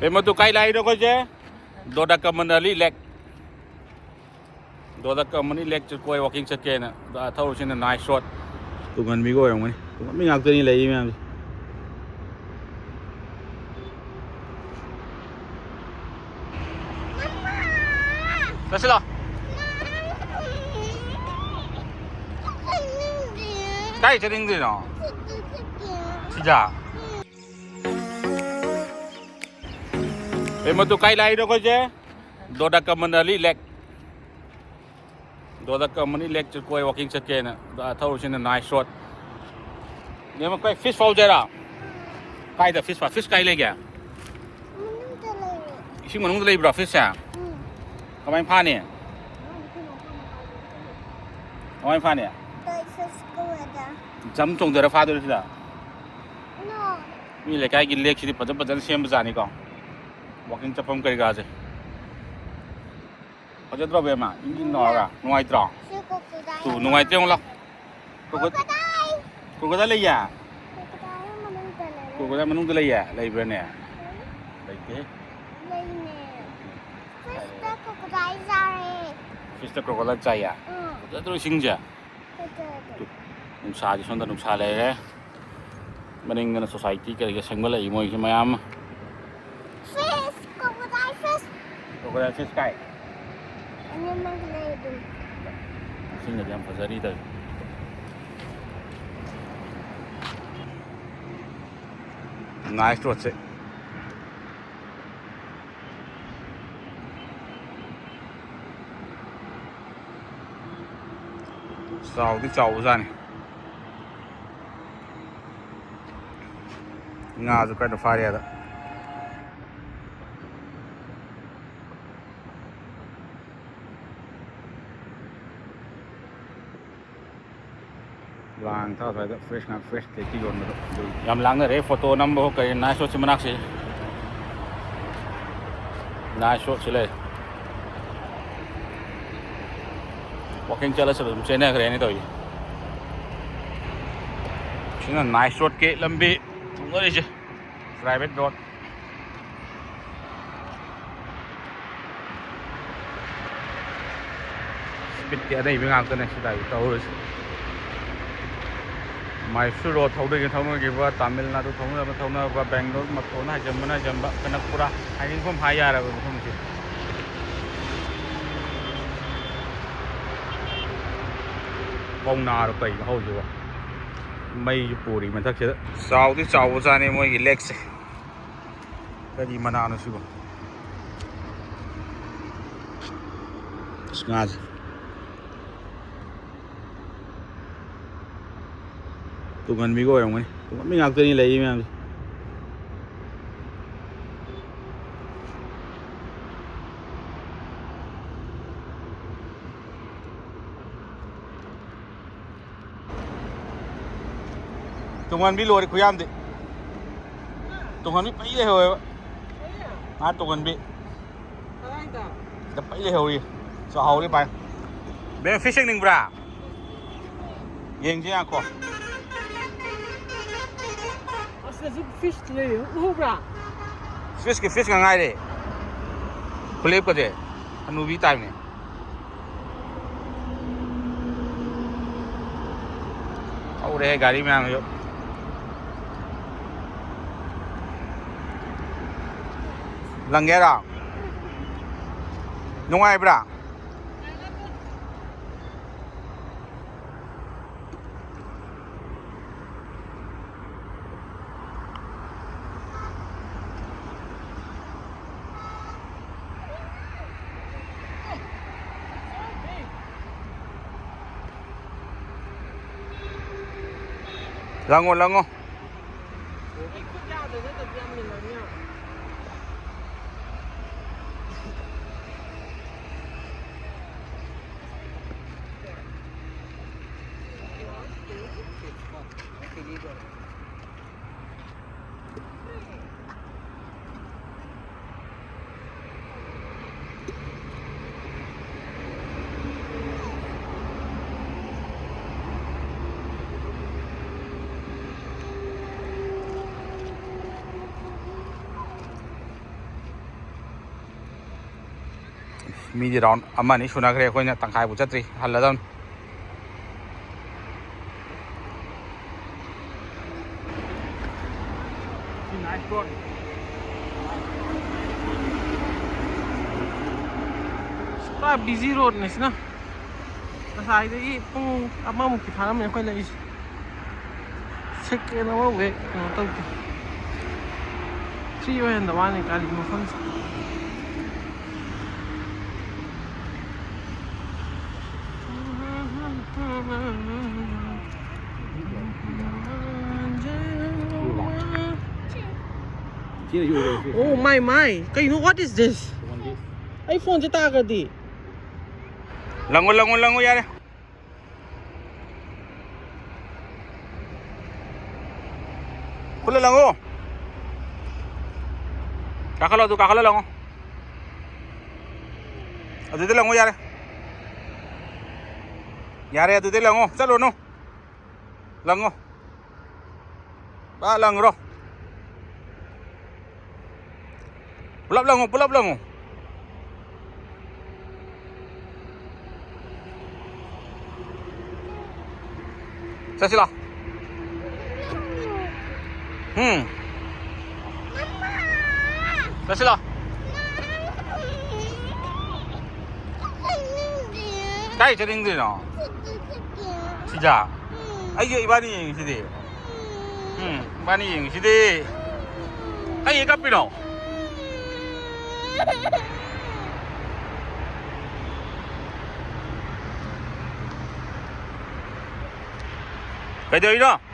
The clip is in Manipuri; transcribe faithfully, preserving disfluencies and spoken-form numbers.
ꯕꯦꯝꯃ, ꯇꯨ ꯀꯥꯏ ꯂꯥꯛꯏꯅꯣ ꯑꯩꯈꯣꯏꯁꯦ? ꯗꯣꯗꯥ ꯀꯃꯟ ꯑꯂꯤ ꯂꯦꯛ꯫ ꯗꯣꯗꯥ ꯀꯃꯟ ꯑꯂꯤ ꯂꯦꯛ ꯆꯠ-, ꯀꯣꯏ ꯋꯥꯀꯤꯡ ꯆꯠꯀꯦꯅ꯫ ꯑꯗ ꯊꯧꯔꯤꯁꯤꯅ ꯅꯥꯏꯁ ꯔꯣꯗ꯫ ꯇꯨꯡꯍꯟꯕꯤꯒ ꯑꯣꯏꯔꯝꯒꯅꯤ꯫ ꯇꯨꯡꯍꯟꯕꯤ ꯉꯥꯛꯇꯅꯤ ꯂꯩꯔꯤ ꯃꯌꯥꯝꯁꯦ꯫ ꯆꯠꯁꯤꯂꯣ꯫ ꯀꯥꯏ ꯆꯠꯅꯤꯡꯗ꯭ꯔꯤꯅꯣ? ꯁꯤꯗ꯫ ꯕꯦꯝꯃ, ꯇꯨ ꯀꯥꯏ ꯂꯥꯛꯏꯅꯣ ꯑꯩꯈꯣꯏꯁꯦ? ꯗꯣꯗꯥ ꯀꯃꯟ ꯑꯂꯤ ꯂꯦꯛ꯫ ꯗꯣꯗꯥ ꯀꯃꯟ ꯑꯂꯤ ꯂꯦꯛ ꯆꯠ-, ꯀꯣꯏ ꯋꯥꯀꯤꯡ ꯆꯠꯀꯦꯅ꯫ ꯑꯗ ꯊꯧꯔꯤꯁꯤꯅ ꯅꯥꯏꯁ ꯔꯣꯗ꯫ ꯕꯦꯝꯃ, ꯀꯥꯏ ꯐꯤꯁ ꯐꯥꯎꯖꯦꯔꯥ? ꯀꯥꯏꯗ ꯐꯤꯁ ꯐꯥ-, ꯐꯤꯁ ꯀꯥꯏ ꯂꯩꯒꯦ? ꯃꯅꯨꯡꯗ ꯂꯩꯌꯦ꯫ ꯏꯁꯤꯡ ꯃꯅꯨꯡꯗ ꯂꯩꯕ꯭ꯔꯣ ꯐꯤꯁꯁꯦ? ꯎꯝ꯫ ꯀꯃꯥꯏꯅ ꯐꯥꯅꯤ? ꯀꯃꯥꯏꯅ ꯐꯥꯅꯤ? ꯀꯩ ꯐꯤꯁ ꯀꯧꯋꯦꯗ? ꯖꯝ ꯆꯣꯡꯊꯔ ꯐꯥꯗꯣꯏꯔꯣ ꯁꯤꯗ? ꯅꯣ꯫ ꯃꯤ ꯂꯩꯀꯥꯏꯒꯤ ꯂꯦꯛꯁꯤꯗꯤ ꯐꯖ ꯐꯖꯅ ꯁꯦꯝꯕꯖꯥꯠꯅꯤꯀꯣ꯫ ꯋꯥꯀꯤꯡ ꯆꯠꯐꯝ ꯀꯩꯀꯥꯁꯦ꯫ ꯐꯖꯗ꯭ꯔꯣ ꯕꯦꯝꯃ? ꯏꯪ ꯏꯪ ꯂꯥꯎꯔꯒ꯫ ꯅꯨꯡꯉꯥꯏꯇ꯭ꯔꯣ? ꯁꯤ ꯀꯣꯀꯣꯗꯥꯏꯜ꯫ ꯇꯨ, ꯅꯨꯡꯉꯥꯏꯇ꯭ꯔꯦ ꯌꯦꯡꯉꯨ ꯂꯥꯎ꯫ ꯀꯣꯀꯣ-, ꯀꯣꯀꯣꯗꯥꯏꯜ꯫ ꯀꯣꯀꯣꯗꯥꯏꯜ ꯂꯩꯌꯦ? ꯀꯣꯀꯣꯗꯥꯏꯜ ꯃꯅꯨꯡꯗ ꯂꯩꯌꯦ꯫ ꯀꯣꯀꯣꯗꯥꯏꯜ ꯃꯅꯨꯡꯗ ꯂꯩꯌꯦ? ꯂꯩꯕ꯭ꯔꯥꯅꯦ? ꯂꯩꯇꯦꯍꯦ꯫ ꯂꯩꯅꯦ꯫ ꯐꯤꯁꯇ ꯀꯣꯀꯣꯗꯥꯏꯜ ꯆꯥꯔꯦ꯫ ꯐꯤꯁꯇ ꯀꯣꯀꯣꯗꯥꯏꯜ ꯆꯥꯏꯌꯦ? ꯎꯝ꯫ ꯐꯖꯗ꯭ꯔꯣ ꯏꯁꯤꯡꯁꯦ? ꯐꯖꯗ꯭ꯔꯣ? ꯅꯨꯡꯁꯥꯁꯦ ꯁꯣꯝꯗ ꯅꯨꯡꯁꯥ ꯂꯩꯔꯦ꯫ ꯃꯅꯤꯡꯗꯅ ꯁꯣꯁꯥꯏꯇꯤ ꯀꯔꯤꯒ ꯁꯦꯝꯒꯠꯂꯛꯏ ꯃꯣꯏꯁꯦ ꯃꯌꯥꯝ ꯑꯃ꯫ Fish, crocodile fish. Crocodile fish ꯀꯥꯏ? ꯑꯅꯤꯃꯛ ꯂꯩ ꯑꯗꯨꯝ꯫ ꯏꯁꯤꯡꯒꯗꯤ ꯌꯥꯝ ꯐꯖꯔꯤ ꯇꯧꯔꯤ꯫ ꯅꯥꯏꯁ ꯔꯣꯗꯁꯦ꯫ ꯆꯥꯎꯗꯤ ꯆꯥꯎꯕꯖꯥꯠꯅꯤ꯫ ꯉꯥꯁꯨ ꯀꯟꯅ ꯐꯥꯔꯤ ꯑꯗ꯫ ꯂꯥꯡ ꯊꯥ ꯁ꯭ꯋꯥꯏꯗ ꯐ꯭ꯔꯦꯁ ꯉꯥꯛ, ꯐ꯭ꯔꯦꯁ ꯀꯦꯛꯇꯤ ꯌꯣꯟꯕꯗꯣ ꯑꯗꯨ ꯌꯥꯝ ꯂꯥꯡꯅꯔꯦ꯫ ꯐꯣꯇꯣ ꯅꯝꯕ ꯀꯔꯤ ꯅꯥꯏꯁ ꯔꯣꯗꯁꯤ ꯃꯅꯥꯛꯁꯤ꯫ ꯅꯥꯏꯁ ꯔꯣꯗꯁꯤ ꯂꯩ꯫ ꯋꯥꯀꯤꯡ ꯆꯠꯂꯁꯨ ꯑꯗꯨꯝ ꯆꯦꯟꯅꯈ꯭ꯔꯦꯅꯦ ꯇꯧꯔꯤꯁꯦ꯫ ꯁꯤꯅ ꯅꯥꯏꯁ ꯔꯣꯗꯀꯤ ꯂꯝꯕꯤ ꯊꯨꯡꯅꯔꯤꯁꯦ꯫ Private road. ꯕꯤꯠꯀꯤ ꯑꯅꯩꯕ ꯉꯥꯛꯇꯅꯦ ꯁꯤꯗ ꯑꯩ ꯇꯧꯔꯤꯁꯦ꯫ ꯃꯥꯏꯁꯨꯔ ꯔꯣꯗ ꯊꯧꯅꯒꯤ ꯊꯧꯅꯈꯤꯕ, ꯇꯥꯃꯤꯜ ꯅꯥꯗꯨ ꯊꯧꯅꯕ ꯊꯧꯅꯕ, ꯕꯦꯡꯒ꯭ꯂꯣꯔ ꯃꯇꯣꯟ ꯍꯥꯏꯖꯟꯕꯅ ꯍꯥꯏꯖꯟꯕ, ꯀꯅꯛꯄꯨꯔꯥ ꯍꯥꯏꯅꯤꯡꯐꯝ ꯍꯥꯏ ꯌꯥꯔꯕ ꯃꯐꯝꯁꯦ꯫ ꯄꯧꯅꯥꯔꯣ ꯀꯩꯅꯣ ꯍꯧꯖꯤꯛꯕꯣ? ꯃꯩꯁꯨ ꯄꯨꯔꯤ ꯃꯊꯛꯁꯤꯗ꯫ ꯆꯥꯎꯗꯤ ꯆꯥꯎꯕꯖꯥꯠꯅꯤ ꯃꯣꯏꯒꯤ ꯂꯦꯛꯁꯦ꯫ ꯀꯔꯤ ꯃꯅꯥꯅꯣ ꯁꯤꯕꯣ? ꯑꯁ, ꯉꯥꯁꯦ꯫ ꯇꯨꯡꯍꯟꯕꯤꯒ ꯑꯣꯏꯔꯝꯒꯅꯤ꯫ ꯇꯨꯡꯍꯟꯕꯤ ꯉꯥꯛꯇꯅꯤ ꯂꯩꯔꯤ ꯃꯌꯥꯝꯁꯦ꯫ ꯇꯨꯡꯍꯟꯕꯤ ꯂꯣꯏꯔꯦ ꯈꯨꯌꯥꯝꯗꯤ꯫ ꯇꯨꯡꯍꯟꯕꯤ ꯄꯩ ꯂꯩꯍꯧꯋꯦꯕ꯫ ꯉꯥ ꯇꯨꯡꯍꯟꯕꯤ꯫ ꯀꯗꯥꯏꯗ? ꯁꯤꯗ ꯄꯩ ꯂꯩꯍꯧꯔꯤ꯫ ꯆꯥꯍꯧꯔꯤ ꯚꯥꯏ꯫ ꯕꯦꯝ, ꯐꯤꯁ ꯌꯦꯡꯅꯤꯡꯕ꯭ꯔꯥ? ꯌꯦꯡꯁꯤ ꯉꯥꯏꯈꯣ꯫ ꯑꯁꯤꯗꯁꯨ ꯐꯤꯁ ꯂꯩ, ꯎꯍꯧꯕ꯭ꯔꯥ? ꯐꯤꯁꯀꯤ ꯐꯤꯁ ꯉꯥꯛ ꯉꯥꯏꯔꯦ꯫ ꯈꯨꯂꯦꯞꯀꯁꯦ ꯍꯅꯨꯕꯤ ꯇꯥꯏꯞꯅꯦ꯫ ꯍꯧꯔꯦꯍꯦ ꯒꯥꯔꯤ ꯃꯌꯥꯝꯁꯨ꯫ ꯂꯪꯒꯦꯔꯥ? ꯅꯨꯡꯉꯥꯏꯕ꯭ꯔꯥ? ꯂꯪꯉꯣ, ꯂꯪꯉꯣ꯫ ꯃꯤꯗꯤ ꯔꯥꯎꯟ ꯑꯃ ꯑꯅꯤ ꯁꯨꯅꯈ꯭ꯔꯦ, ꯑꯩꯈꯣꯏꯅ ꯇꯪꯈꯥꯏꯕꯨ ꯆꯠꯇ꯭ꯔꯤ, ꯍꯜꯂꯗꯝꯅꯤ꯫ ꯄꯨꯔꯥ ꯕꯤꯖꯤ ꯔꯣꯗꯅꯦ ꯁꯤꯅ꯫ ꯉꯁꯥꯏꯗꯒꯤ ꯄꯨꯡ ꯑꯃꯃꯨꯛꯇꯤ ꯐꯥꯔꯝꯃꯦ ꯑꯩꯈꯣꯏ ꯂꯩꯔꯤꯁꯦ꯫ ꯁꯦꯀꯦꯟ ꯑꯃꯐꯥꯎ ꯍꯦꯛ ꯀꯩꯅꯣ ꯇꯧꯗꯦ꯫ ꯐ꯭ꯔꯤ ꯑꯣꯏꯍꯟꯗ ꯋꯥꯅꯤ ꯒꯥꯔꯤ ꯃꯐꯝꯁꯦ꯫ Oh my, my. ꯀꯩꯅꯣ, what is this? ꯑꯩ ꯐꯣꯟꯁꯦ ꯇꯥꯈ꯭ꯔꯗꯤ꯫ ꯂꯪꯉꯨ, ꯂꯪꯉꯨ, ꯂꯪꯉꯨ, ꯌꯥꯔꯦ꯫ ꯈꯨꯠꯂ ꯂꯪꯉꯨ꯫ ꯀꯥꯈꯠꯂꯣ, ꯑꯗꯨ ꯀꯥꯈꯠꯂ ꯂꯪꯉꯨ꯫ ꯑꯗꯨꯗ ꯂꯪꯉꯨ, ꯌꯥꯔꯦ꯫ ꯌꯥꯔꯦ, ꯑꯗꯨꯗ ꯂꯪꯉꯨ꯫ ꯆꯠꯂꯨꯅꯨ꯫ ꯂꯪꯉꯨ꯫ ꯄꯥ ꯂꯪꯈ꯭ꯔꯣ꯫ ꯄꯨꯂꯞ ꯂꯪꯉꯨ, ꯄꯨꯂꯞ ꯂꯪꯉꯨ꯫ ꯆꯠꯁꯤ ꯂꯥꯎ꯫ ꯎꯝ꯫ ꯆꯠꯁꯤ ꯂꯥꯎ꯫ ꯀꯥꯏ ꯆꯠꯅꯤꯡꯗ꯭ꯔꯤꯅꯣ? ꯁꯤꯗ꯫ ꯑꯩꯒ ꯏꯕꯥꯅꯤ ꯌꯦꯡꯉꯤꯁꯤꯗꯤ꯫ ꯎꯝ, ꯏꯕꯥꯅꯤ ꯌꯦꯡꯉꯤꯁꯤꯗꯤ꯫ ꯀꯩꯒꯤ ꯀꯞꯄꯤꯅꯣ? ꯀꯩꯗꯧꯔꯤꯅꯣ?